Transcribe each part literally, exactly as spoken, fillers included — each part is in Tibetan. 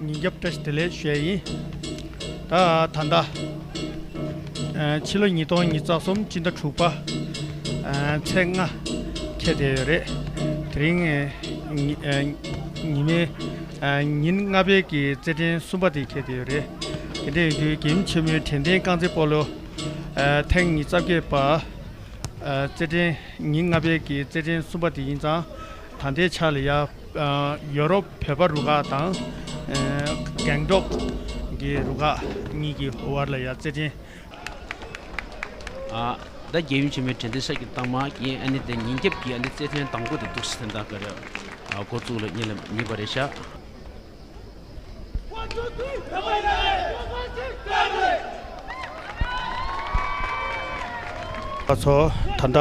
ཉིན་རྒྱབ་བཀྲ་ཤིས་བདེ་ལེགས་ཞུ་ཡ་ཡིན། ད་ད་ལྟ་ཕྱི་ལོ་ཉིས་སྟོང་ཉི་ཤུ་རྩ་གསུམ་སྤྱི་ཟླ་དྲུག་པ་ཚེས་ལྔ་འཁེལ་བསྡད་ཡོད་རེད། དེ་རིང་ཉི་མའི་ཉིན་ལྔ་པའི་གི་རྩེད་འགྲན་གསུམ་པ་དེ་འཁེལ་བསྡད་ཡོད་རེད། དེ་འདྲ་ཡིན་དུས་རྒྱལ་ཡུམ་ཆེན་མོའི་དྲན་རྟེན་རྐང་རྩེད་སྤོ་ལོ་ཐེངས་ཉི་ཤུ་རྩ་བརྒྱད་པ་རྩེད་འགྲན་ཉིན་ལྔ་པའི་གི་རྩེད་འགྲན་གསུམ་པ་དེ་ཡིན་ཙང་། ད་ལྟའི་ཆ་ལ་ཡ་ཡོ་རོབ་བོད་པ་རུ་ཁག་དང་གེང་ཀྲོག་གི་རུ་ཁག་གཉིས་ཀྱི་དབར་ལ་ཡ་རྩེད་འགྲན། ད་རྒྱལ་ཡུམ་ཆེན་མོའི་དྲན་རྟེན་ས་ཀྱི་རྟགས་མ་གི་ཨ་ནི་དེ་ཉིན་རྒྱབ་ཀྱི་ཨ་ནི་རྩེད་འགྲན་དང་པོ་དེ་འདུག་སེ་ད་ག་རེ་འགོ་བཙུགས་ལ་ཉིན་ལ་ཉིན་པ་རེད་ཤག་པ་ཚོ་ད་ལྟ་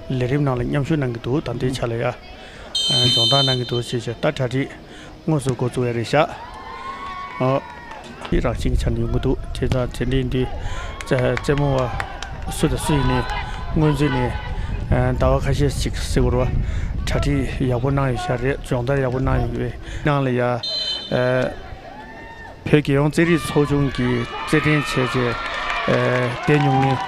ལས་རིམ་ནང་ལ་མཉམ་ཞུགས་གནང་གི་འདུག་ད་ལྟའི་ཆ་ལ་ཡ་སྦྱོང་བརྡར་གནང་གི་འདུག་ཅེས་བྱས། ད་གྲ་སྒྲིག་དངོས་སུ་འགོ་བཙུགས་ཡ་རེད་ཤག་ཨོ། ཨི་རང་བཞིན་གྱི་ཆ་ནས་ཡོང་གི་འདུག་དེ་ཙང་དེ་འདྲ་ཡིན་དུས་རྩེད་རྩེད་མོ་བ་སུ་དང་སུ་ཡིན་ནའི་སྔོན་ཚུད་ནས་ཟླ་བ་ཁ་ཤས་ཤིག་ཟེར་བ་རེད་བ། གྲ་སྒྲིག་ཡག་པོ་གནང་ཡོད་ཤག་རེད། སྦྱོང་བརྡར་ཡག་པོ་གནང་ཡོད་པའི་ནང་ལ་ཡ། བོད་རྒྱལ་ཡོངས་རྩེད་རིགས་ཚོགས་ཆུང་གི་རྩེད་འགྲན་བྱས་རྗེས་བསྡད་མྱོང་མཁན་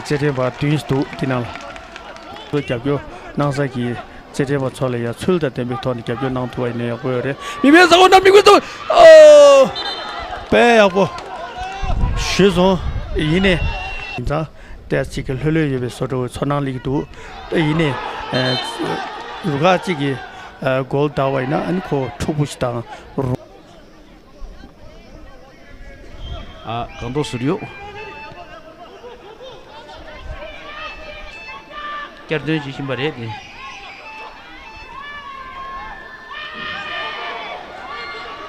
རྩེད་འགྲན་པ་བདུན་འདུག་དེ་ནང་ལ་རྒྱབ་སྐྱོར་གནང་ས་གི་རྩེད་འགྲན་པ་ཚོ་ལ་ཡང་ཚུལ་དང་ལྡན་པའི་ཐོག་ནས་རྒྱབ་སྐྱོར་གནང་ཐུབ་པ་ཡིན་ན་ཡག་པོ་ཡོད་རེད། མིག་དཔེ་བཟང་པོ་གནང་། མིག་དཔེ་བཟང་པོ། ཨོ། དཔེ་ཡག་པོ་ཞུས་སོང་། ཡིན་ནའི་ཡིན་ཙང་ཏོག་ཙམ་གྱི་ལྷོད་ལྷོད་ཡོད་པའི་བཟོ་འདྲ་བོའི་ཚོར་སྣང་སླེབས་ཀྱི་འདུག་ད་ཡིན་ནའི་རུ་ཁག་གཅིག་གིས་གོལ་བདའ་བ་ཡིན་ན་ཨ་ནི་ཁོ་འཁྲུག་པོ་ཞིག་དང་རུང་། ཨ། གང་ཐོག་ཟུར་ཡོད། བསྐྱར་ཟློས་བྱེད་བཞིན་པ་རེད་དེ།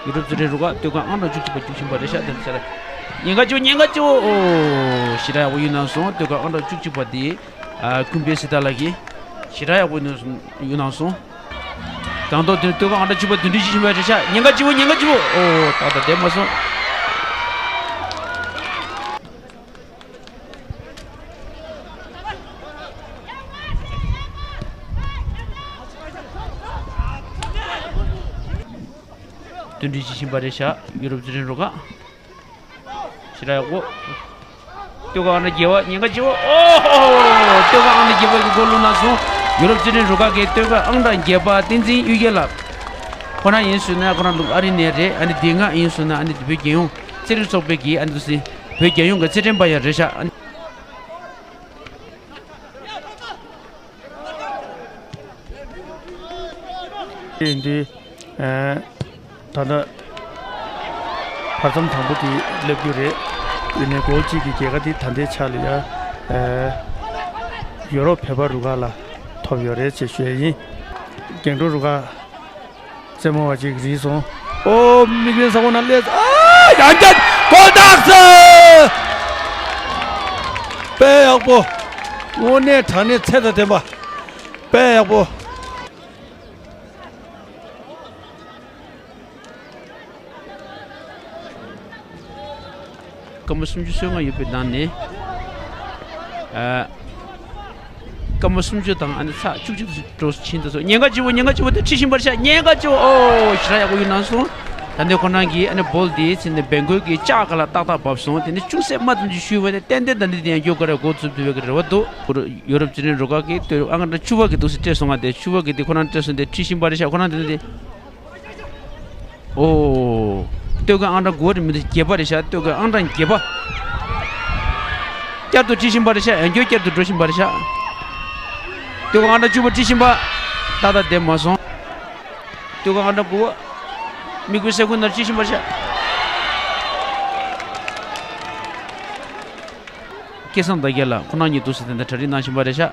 ཡུ་རོབ་རྩེད་འགྲན་རུ་ཁག་སྟོད་ཁ་ཨང་གྲངས་བཅུ་གཅིག་པ་རྒྱུག་བཞིན་པ་རེད་ཤག་དེ་ཚར། ཉེན་ཁ་བཅུ། ཉེན་ཁ་བཅུ། ཨོ། ཞེ་དྲག་ཡག་པོ་གཡུག་གནང་སོང་། སྟོད་ཁ་ཨང་གྲངས་བཅུ་གཅིག་པ་དེ། ཨ། ཀུན་ཕན་སྲི་ཐར་ལགས་ཀྱིས་ཞེ་དྲག་ཡག་པོ་གཡུག་གནང་སོང་། གང་ཐོག་དེ་སྟོད་ཁ་ཨང་གྲངས་བཅུ་པ་བདུན་སྒྲིག་བྱེད་བཞིན་པ་རེད་ཤག་ཉེན་ཁ་བཅུ། ཉེན་ཁ་བཅུ། ཨོ། ཏག་ཏག་བསྡད་མ་སོང་། བདུན་སྒྲིག་བྱེད་བཞིན་པ་རེད་ཤག་ཡུ་རོབ་རྩེད་འགྲན་རུ་ཁག་ཞེ་དྲག་ཡག་པོ། སྟོད་ཁ་ཨང་གྲངས་བརྒྱད་པ། ཉེན་ཁ་བཅུ། ཨོ། སྟོད་ཁ་ཨང་གྲངས་བརྒྱད་པ་གི་གོལ་བླུགས་གནང་སོང་། ཡུ་རོབ་རྩེད་འགྲན་རུ་ཁག་གི་སྟོད་ཁ་ཨང་གྲངས་བརྒྱད་པ་བསྟན་འཛིན་གཡུལ་རྒྱལ་ལགས། ཁོ་རང་ཡིན་ཟེར་ན་ཁོ་རང་ལུག་ཨ་རི་ནས་རེད། ཨ་ནི་དེ་སྔ་ཡིན་ཟེར་ན་ཨ་ནི་བོད་རྒྱལ་ཡོངས་རྩེད་རིགས་ཚོགས་པའི་གི་ཨ་ནི་དུ་སི་བོད་རྒྱལ་ཡོངས་ཀྱི་རྩེད་འགྲན་པ་ཡང་རེད་ཤག་ཨ་ནི། ཡིན་དུས། ད་ལྟ་བར་མཚམས་དང་པོ་དེ་སླེབས་རྒྱུ་རེད། ཡིན་ནའི་གོལ་གཅིག་གི་རྒྱལ་ཁ་དེ་ད་ལྟའི་ཆ་ལ་ཡ། ཡོ་རོབ་བོད་པ་རུ་ཁག་ལ་ཐོབ་ཡོད་རེད་ཅེས་ཞུ་ཡ་ཡིན། གེང་ཀྲོག་རུ་ཁག་རྩེད་མོ་བ་ཅིག་རིལ་སོང་། ཨོ། མིག་དཔེ་བཟང་པོ་ནང་སླེབས། ཨ། ཡང་བསྐྱར་གོལ་བཏགས་སོང་། དཔེ་ཡག་པོ། དངོས་གནས་དྲང་གནས་ཚད་དང་ལྡན་པ། དཔེ་ཡག་པོ། སྐར་མ་སུམ་ཅུ་སོ་ལྔ་ཡོད་པའི་ནང་ནས། ཨ། སྐར་མ་སུམ་ཅུ་དང་ཨ་ནི་ཚེག་བཅུ་གཅིག་ཏུ་འགྲོ་ཕྱིན་དུ་སོང་། ཉེན་ཁ་བཅུ་པོ། ཉེན་ཁ་བཅུ་པོ་དེ་ཁྲིད་བཞིན་པ་རེད་ཤག་ཉེན་ཁ་བཅུ་པོ། ཨོ། ཞེ་དྲག་ཡག་པོ་གཡུག་གནང་སོང་། ད་ནས་ཁོ་རང་གིས་ཨ་ནི་བོལ་དེ་ཕྱིན་ནས་བེང་གོལ་གྱི་ལྕགས་ཁ་ལ་ཏག་ཏག་བབས་སོང་། དེ་ནས་ཅུང་ཟད་དམའ་ཙམ་ཅིག་གཞུས་པ་ནས་ཏན་ཏན་ད་ནི་དེ་ཡང་མགྱོགས་ག་རེ་འགོ་ཚུགས་ཐུབ་པའི་རེ་བ་འདུག་ཡོ་རོབ་རྩེད་འགྲན་རུ་ཁག་གིས་སྟོད་ཨང་གྲངས་བཅུ་པ་གི་འདུག་སེ་སྤྲད་སོང་བ་དེ། བཅུ་པ་གི་དེ་ཁོ་རང་སྤྲད་སོང་། དེ་ཁྲིད་བཞིན་པ་རེད་ཤག་ཁོ་རང་དེ་ནས་དེ། ཨོ། སྟོད་ཁ་ཨང་གྲངས་དགུ་པ་རེད་མི་འདུག་བརྒྱད་པ་རེད་ཤག་སྟོད་ཁ་ཨང་གྲངས་བརྒྱད་པ། བསྐྱར་དུ་ཁྲིད་བཞིན་པ་རེད་ཤག་ཡང་བསྐྱར་བསྐྱར་དུ་འགྲོ་བཞིན་པ་རེད་ཤག་སྟོད་ཁ་ཨང་གྲངས་བཅུ་པ་ཁྲིད་བཞིན་པ། ཏག་ཏག་བསྡད་མ་སོང་། སྟོད་ཁ་ཨང་གྲངས་དགུ་པ། མིག་དཔེ་སེ་ཀུན་ནར་ཁྲིད་བཞིན་པ་རེད་ཤག་སྐལ་བཟང་དར་རྒྱས་ལགས་ཁོ་རང་གཉིས་འདུག་སེ་དེ་འདྲ་གྲ་སྒྲིག་གནང་བཞིན་པ་རེད་ཤག་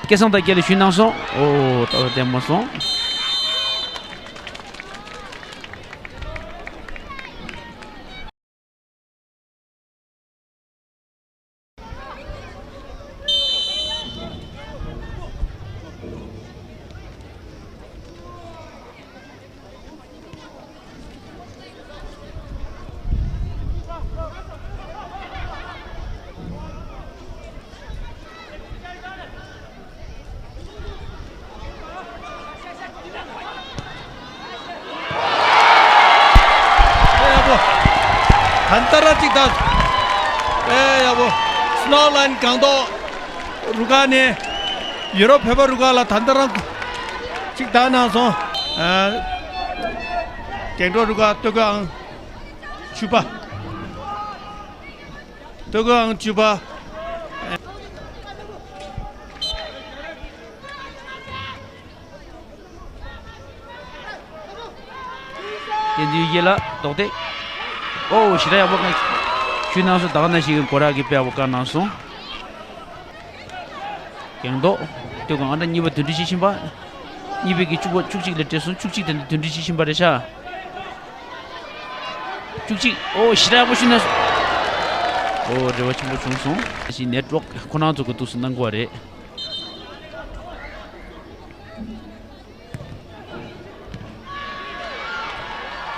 སྐལ་བཟང་དར་རྒྱས་ལ་ཞུས་གནང་སོང་། ཨོ། ཏག་ཏག་བསྡད་མ་སོང་། གཅིག་དང་། ཨེ་ཡག་པོ། སྣོ་ལན་སྒང་ཏོག་རུ་ཁག་ནས་ཡུ་རོབ་བོད་པ་རུ་ཁག་ལ་ད་ལྟ་རང་གཅིག་བདའ་གནང་སོང་། ཨ། རྒྱང་སྒྲོག་རུ་ཁག་སྟོད་གོས་ཨང་བཅུ་པ། སྟོད་གོས་ཨང་བཅུ་པ། བསྟན་འཛིན་གཡུ་སྐྱིད་ལགས་རྡོག་རྡེག་ཨོ་ཞེ་དྲག་ཡག་པོ་གནང་། ཞུས་གནང་སོང་། ད་ག་ནང་བཞིན་གྱི་སྒོ་ར་གིས་དཔེ་ཡག་པོ་བཀག་གནང་སོང་། རྒྱང་ཐོག་སྟོད་གོས་ཨང་གྲངས་གཉིས་པ་འདོན་སྒྲིག་བྱེད་བཞིན་པ། གཉིས་པའི་གི་བཅུ་པ་བཅུ་གཅིག་ལ་སྤྲད་སོང་། བཅུ་གཅིག་དེ་འདོན་སྒྲིག་བྱེད་བཞིན་པ་རེད་ཤག་བཅུ་གཅིག་ཨོ་ཞེ་དྲག་ཡག་པོ་ཞུས་གནང་སོང་། ཨོ་རེ་བ་ཆེན་པོ་བྱུང་སོང་། ད་ག་ནང་བཞིན་ནེ་ཊི་ཝོག་ཁོ་རང་ཚོ་གི་འདུག་སེ་གནང་དགོས་པ་རེད།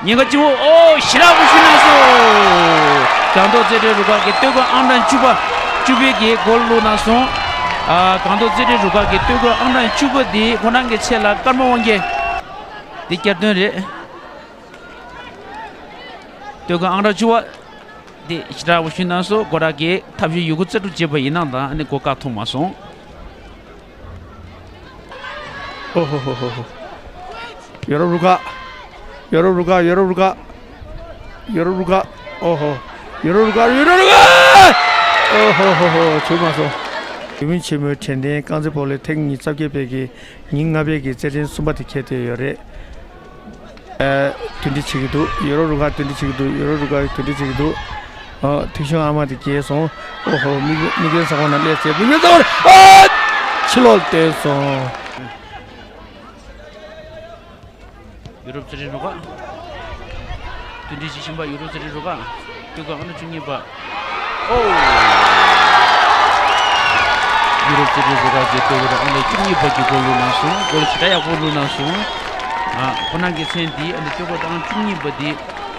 ཉེན་ཁ་ཆེན་པོ། ཨོ་ཞེ་དྲག་པོ་ཞུས་གནང་སོང་། རྒྱང་ཐོག་རྩེད་འགྲན་རུ་ཁག་གི་སྟོད་གོས་ཨང་གྲངས་བཅུ་པ། བཅུ་པའི་གི་གོལ་བླུགས་གནང་སོང་། ཨ། རྒྱང་ཐོག་རྩེད་འགྲན་རུ་ཁག་གི་སྟོད་གོས་ཨང་གྲངས་བཅུ་པ་འདི་ཁོ་རང་གི་ཆེད་ལ་ཀརྨ་དབང་རྒྱལ་འདི་བསྐྱར་ཟློས་རེད། སྟོད་གོས་ཨང་གྲངས་བཅུ་པ། འདི་ཞེ་དྲག་པོ་ཞུས་གནང་སོང་། སྒོ་ར་གིས་ཐབས་ཤེས་ཡོད་རྒུ་རྩལ་སྤྲུགས་བྱས་པ་ཡིན་ནའང་ད་ཨ་ནི་གོ་བཀག་ཐུབ་མ་སོང་། ཨོ་ཧོ་ཧོ་ཧོ་ཧོ། ཡོ་རོབ་རུ་ཁག་ཡོ་རོབ་རུ་ཁག་ཡོ་རོབ་རུ་ཁག་ཡོ་རོབ་རུ་ཁག་ཨོ་ཧོ། ཡོ་རོབ་རུ་ཁག་ཡོ་རོབ་རུ་ཁག་ཨོ་ཧོ་ཧོ་ཧོ། བྱུང་མ་སོང་། རྒྱུད་སྨིན་ཆེན་མོའི་དྲན་རྟེན་རྐང་རྩེད་སྤོ་ལོའི་ཐེངས་ཉི་ཤུ་རྩ་བརྒྱད་པའི་གི་ཉིན་ལྔ་པའི་གི་རྩེད་འགྲན་གསུམ་པ་དེ་འཁེལ་བསྡད་ཡོད་རེད། ཨ། འདོན་སྒྲིག་བྱེད་ཀྱི་འདུག་ཡོ་རོབ་རུ་ཁག་འདོན་སྒྲིག་བྱེད་ཀྱི་འདུག་ཡོ་རོབ་རུ་ཁག་འདོན་སྒྲིག་བྱེད་ཀྱི་འདུག་ཨ། ཐིག་ཆུང་ཨ་མ་དེ་བརྒྱལ་སོང་། ཨོ་ཧོ། མིག་མིག་སྔུན་ས་ཁོངས་ནང་སླེབས་ཚེ་མིག་སྔུན་ས་ཁོངས་ནང་། ཨ། ཕྱི་ལོགས་བཏོན་སོང་། ཡུ་རོབ་རྩེད་འགྲན་རུ་ཁག་འདོན་སྒྲིག་བྱེད་བཞིན་པ། ཡུ་རོབ་རྩེད་འགྲན་རུ་ཁག་སྟོད་གོས་ཨང་གྲངས་བཅུ་གཉིས་པ། ཨོ། ཡུ་རོབ་རྩེད་འགྲན་རུ་ཁག་གི་སྟོད་གོས་ཨང་གྲངས་བཅུ་གཉིས་པ་གི་གོལ་བླུགས་གནང་སོང་། གོལ་ཞེ་དྲག་ཡག་པོ་བླུགས་གནང་སོང་། ཨ། ཁོ་རང་གི་མཚན་འདི་ཨ་ནི་སྟོད་གོས་ཨང་གྲངས་བཅུ་གཉིས་པ་འདི།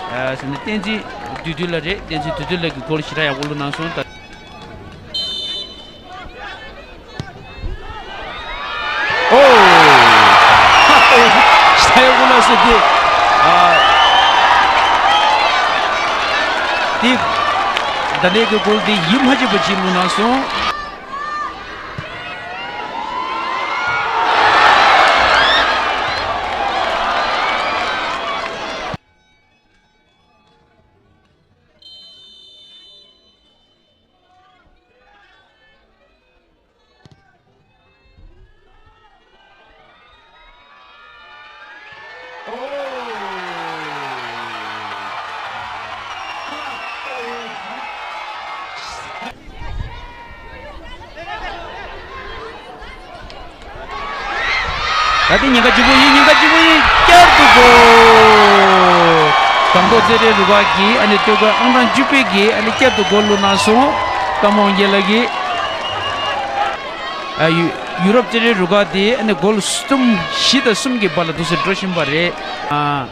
ཨ། ཟེར་ན་བསྟན་འཛིན་བདུད་འདུལ་ལགས་རེད། བསྟན་འཛིན་བདུད་འདུལ་ལགས་ཀྱིས་གོལ་ཞེ་དྲག་ཡག་པོ་བླུགས་གནང་སོང་། ད། ཨོ། ཧ་ཧ། ཤ་ཡ་ཀུ་ལ་སི་དེ། ཨ། དེ། ད་ལྟའི་གི་གོལ་དེ་ཡིད་མ་ཆེས་པ་ཅིག་བླུགས་གནང་སོང་། ད་ལྟའི་ཉེན་ཁ་ལྗིད་པོ་ཡིན། ཉེན་ཁ་ལྗིད་པོ་ཡིན། བསྐྱར་དུ་གོལ། རྒྱང་ཐོག་རྩེད་འགྲན་རུ་ཁག་གིས་ཨ་ནི་སྟོད་གོས་ཨང་གྲངས་བཅུ་པའི་གིས་ཨ་ནི་བསྐྱར་དུ་གོལ་བླུགས་གནང་སོང་། ཀརྨ་དབང་རྒྱལ་ལགས་ཀྱིས། ཨ། ཡུ། ཡུ་རོབ་རྩེད་འགྲན་རུ་ཁག་དེ་ཨ་ནི་གོལ་གསུམ། བཞི་དང་གསུམ་གྱི་བར་ལ་འདུག་སེ་འགྲོ་བཞིན་པ་རེད། ཨ།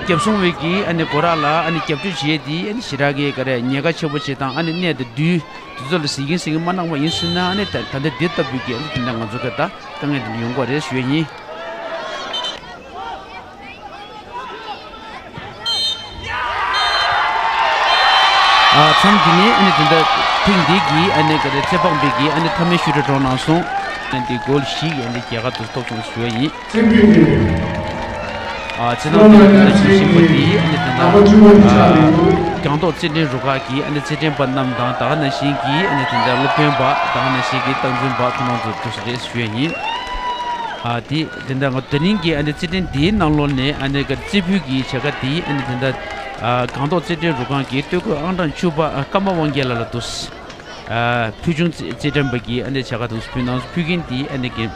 རྒྱབ་སྲུང་བའི་གིས་ཨ་ནི་སྒོ་ར་ལ་ཨ་ནི་རྒྱབ་སྐྱོར་བྱས་ཏེ་ཨ་ནི་ཞེ་དྲག་གི་ག་རེ་ཉེན་ཁ་ཆེ་པོ་བྱེད་སྟངས། ཨ་ནི་གནས་དེ་དུས་དུས་ཚོད་ལ་ཟིན་གྱིན་ཟིན་གྱིན་མ་གནང་བ་ཡིན་ཟེར་ན། ཨ་ནི་ད་ད་ལྟ་འདི་ལྟ་བུའི་གི་ཨ་ནི་དེ་འདྲ་ང་ཚོ་གི་ད་དཀའ་ངལ་དེ་འདྲ་ཡོང་གི་རེད་ཞུ་ཡ་ཡིན། ཨ། མཚམས་འདི་ནས་ཨ་ནི་དེ་འདྲ་ཐེངས་འདི་གི་ཨ་ནི་ག་རེ་རྩེད་འབག་འདི་གི་ཨ་ནི་མཐའ་མའི་ཤུ་ཊར་འགྲོ་གནང་སོང་། ཨ་ནི་འདི་གོལ་བཞི་ཡི་ཨ་ནི་རྒྱལ་ཁ་དུ་ཐོབ་སོང་ཞུ་བ་ཡིན། ཨ། རྩེད་ཐང་འདི་ནང་ཞུགས་བཞིན་པ་འདི་ཨ་ནི་དེ་འདྲ། ཨ། རྒྱང་ཐོག་རྩེད་འགྲན་རུ་ཁག་གི་ཨ་ནི་རྩེད་འགྲན་པ་རྣམས་དང་། ད་ག་ནང་བཞིན་གྱི་ཨ་ནི་དེ་འདྲ་སློབ་སྟོན་པ། ད་ག་ནང་བཞིན་གྱི་སྟངས་འཛིན་པ་ཁོང་རྣམ་ཚོ་འདུག་སེ་རེད་ཞུ་བ་ཡིན། ཨ། དེ་དེ་འདྲ་ང་དེ་རིང་གི་ཨ་ནི་རྩེད་འགྲན་དེའི་ནང་ལོགས་ནས་ཨ་ནི་ག་རྩེ་ཕུད་ཀྱི་བྱ་དགའ་དེ་ཨ་ནི་དེ་འདྲ། ཨ། རྒྱང་ཐོག་རྩེད་འགྲན་རུ་ཁང་གི་སྟོད་གོས་ཨང་གྲངས་བཅུ་པ། ཨ། ཀརྨ་དབང་རྒྱལ་ལགས་ལ་འདུག། ཨ། ཕུལ་བྱུང་རྩེད་རྩེད་འགྲན་པ་གི་ཨ་ནི་བྱ་དགའ་འདུག་ཕུལ་གནང་སོང་། ཕུལ་མཁན་དེ་ཨ་ནི་གི་